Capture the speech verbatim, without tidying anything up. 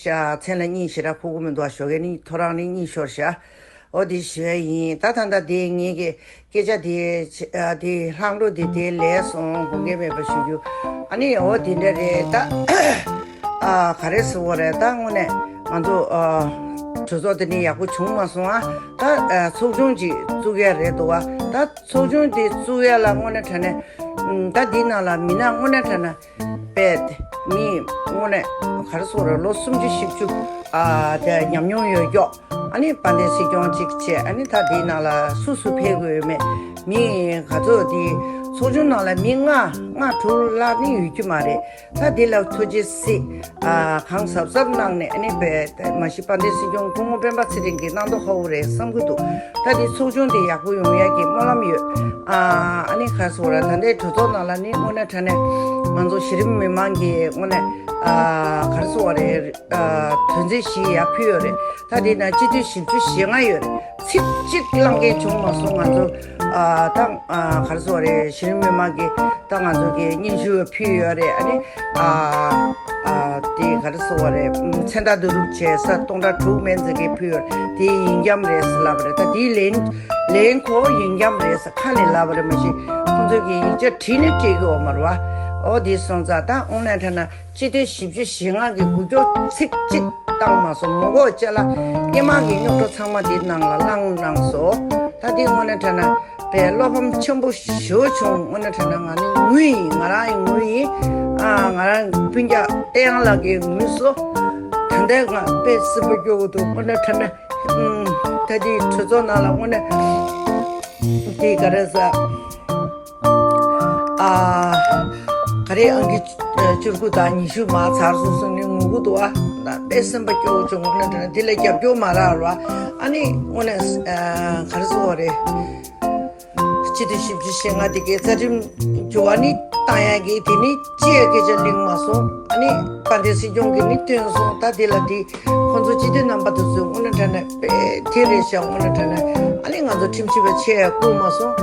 ཤ་མཚན་ལ་གཉིད་ཞེ་དྲག་ཁུག་གི་མི་འདུག་ཞོགས་ཀས་ནི་ཐོ་རངས་ནི་གཉིད་ཤོར་ཤག་འོ་དེ་ཞུ་ཡ་ཡིན། ད་ད་ལྟ་དེ་ངེད་ཀྱི་སྐད་ཆ་དེ་ཆ་ཨ་དེ་ལྷག་འགྲོ་དེ་དེ་ལས་སོང་དགོངས་འགལ་མེད་པ་ཞུ་རྒྱུ། ཨ་ནི་འོ་དེ་འདྲ་རེད་ད། ཨ་ག་རེ་ཟེར་བ་རེད་ད། དངོས་གནས་ང་ཚོ་ཨ་གྲོས་ཚོགས་དེ་ནི་ཡག་པོ་བྱུང་མ་སོང་ཨ། ད་ཨ་ཚོགས་ཆུང་ཅིག་བཙུགས་ཡ་རེད་འདུག་བ། ད་ཚོགས་ཆུང་དེ་བཙུགས་ཡ་ལ་དངོས་གནས་དྲང་གནས་ཨམ་ད་འདི་ནང་ལ་མི་སྣ་དངོས་གནས་དྲང་གནས་པས་མི་དངོས་གནས་ག་རེ་ཟེར་བ་རེད། ལོ་སུམ་ཅུ་བཞི་བཅུ་ཨ་དེ་ཉམས་མྱོང་ཡོད་ཀྱོག་ཨ་ནི་དཔལ་ལྡན་སྲིད་སྐྱོང་གཅིག་བྱས། ཨ་ནི་ད་དེའི་ནང་ལ་སུ་སུ་ཕེབས་དགོས་ཡོད་མེད། མི་ག་ཚོད་དེ་ཚོགས་ཆུང་ནང་ལ་མི་ལྔ་ལྔ་དྲུག་ལྷག་ནི་ཡོད་རྒྱུ་མ་རེད། ད་དེ་ལ་ཐུགས་རྗེ་གཟིགས། ཨ་གང་གཟབ་གཟབ་གནང་ནས་ཨ་ནི་པས་མ་གཞི་དཔལ་ལྡན་སྲིད་སྐྱོང་སྐུ་ངོ་སྤེན་པ་ཚེ་རིང་གིས་གནང་མདོག་ཁ་པོ་རེད་བསམ་གྱི་འདུག་ད་དེ་ཚོགས་ཆུང་དེ་ཡག་པོ་ཡོང་ཡ་གི་སྨོན་ལམ་ཡོད། ཨ་ཨ་ནི་ག་རེ་ཟེར་བ་རེད། ད་ལྟའི་གྲོས་ཚོགས་ནང་ལ་ནི་དངོས་གནས་དྲང་གནས་ང་ཚོ་གཞི་རིམ་མི་མང་གི་དངོས་གནས་ཨ་ག་རེ་ཟེར་བ་རེད། ཨ་དོན་ཚན་བཞི་ཡར་ཕུལ་ཡོད་རེད། ད་དེ་ན་སྤྱི་འཐུས་བཞི་བཅུ་ཞེ་ལྔ་ཡོད་རེད། ཚིག་གཅིག་གླེང་མཁན་བྱུང་མ་སོང་། ང་ཚོ་ཨ་ད་ཨ་ག་རེ་ཟེར་བ་རེད། གཞི་རིམ་མི་མང་གི་ད་ང་ཚོ་གི་སྙན་ཞུ་ཕུལ་ཡོད་རེད། ཨ་ནི་ཨ་ཨ་དེ་ག་རེ་ཟེར་བ་རེད། ཨམ་མཚན་རྟགས་བསྡུ་རུབ་བྱས་ས་སྟོང་ཕྲག་དྲུག་མན་ཙམ་གི་ཕུལ་ཡོད་རེད། དེ་ཡིན་རྒྱམ་རེད་ཟེར་ལབ་པ་རེད། ད་དེའི་ལན་ལན་ཁོ་ཡིན་རྒྱམ་རེད་ཟེར་ཁ་ནས་ལབ་པ་རེད། མ་གཞི་ཁོང་ཚོ་གི་ཡིག་ཆ་བྲིས་ནས་སྤྲད་གི་ཡོད་མ་རེད་བ། འོ་དེ་སོང་ཙང་ད་དངོས་གནས་དྲང་གནས་སྤྱི་འཐུས་བཞི་བཅུ་ཞེ་ལྔ་གི་འགུལ་སྐྱོད་ཚིག་གཅིག་བཏང་མ་སོང་། མོ་གོ་ཅ་ལ་སྔོན་མ་གི་རྙོག་དྲ་ཚང་མ་དེ་ནང་ལ་བླངས་གནང་སོང་། ད་དེ་དངོས་གནས་དྲང་གནས་པའི་བློ་ཕམ་ཆེན་པོ་ཞེ་པོ་བྱུང་། དངོས་གནས་དྲང་གནས་ང་ནི་ངུ་ཡིན། ང་རང་ཡིན་ངུ་ཡིན། ཨ་ང་རང་སྤུན་ཀྱག་ལྟ་ཡང་ལགས་ཀྱིས་ངུས་སོ། ད་ལྟའི་ང་དཔེ་སེམས་པ་སྐྱོ་གི་འདུག་དངོས་གནས་དྲང་གནས་ཨུམ་ད་དེ་གྲོས་ཚོགས་ནང་ལ་དངོས་གནས་དེ་ག་རེ་ཟ། ཨ། ག་རེ་ཨང་ཀི་བཅུ་དགུ་དང་ཉི་ཤུ་མ་ཚར་སོང་སོང་ནས་ངུ་གི་འདུག་ཨ། ད་དཔེ་སེམས་པ་སྐྱོ་བོ་བྱུང་། དངོས་གནས་དྲང་གནས་དེ་ལས་རྒྱབ་སྐྱོར་མ་རག་ར། ཨ་ནི་དངོས་གནས་ཨ་ག་རེ་ཟེར་བ་རེད། སྤྱི་འཐུས་བཞི་བཅུ་ཞེ་ལྔ་དེ་གའི་རྩ་ཁྲིམས་འགྱུར་བ་ནི་བཏང་ཡ་གི་དེ་ནི་ཅི་ཡ་སྐད་ཆ་གླེང་མ་སོང་། ཨ་ནི་དཔལ་ལྡན་སྲིད་སྐྱོང་གིས་ནི་བཏོན་སོང་། ད་དེ་ལ་དེ་ཁོང་ཚོ་སྤྱི་འཐུས་རྣམ་པ་དེ་ཚོས་དངོས་གནས་དྲང་གནས་དཔེ་དེ་རེད་ཤག་དངོས་གནས་དྲང་གནས་ཨ་ནི་ང་ཚོ་ཁྲིམས་ཞིབ་པ་ཆེ་ཡ་བསྐུར་མ་སོང་།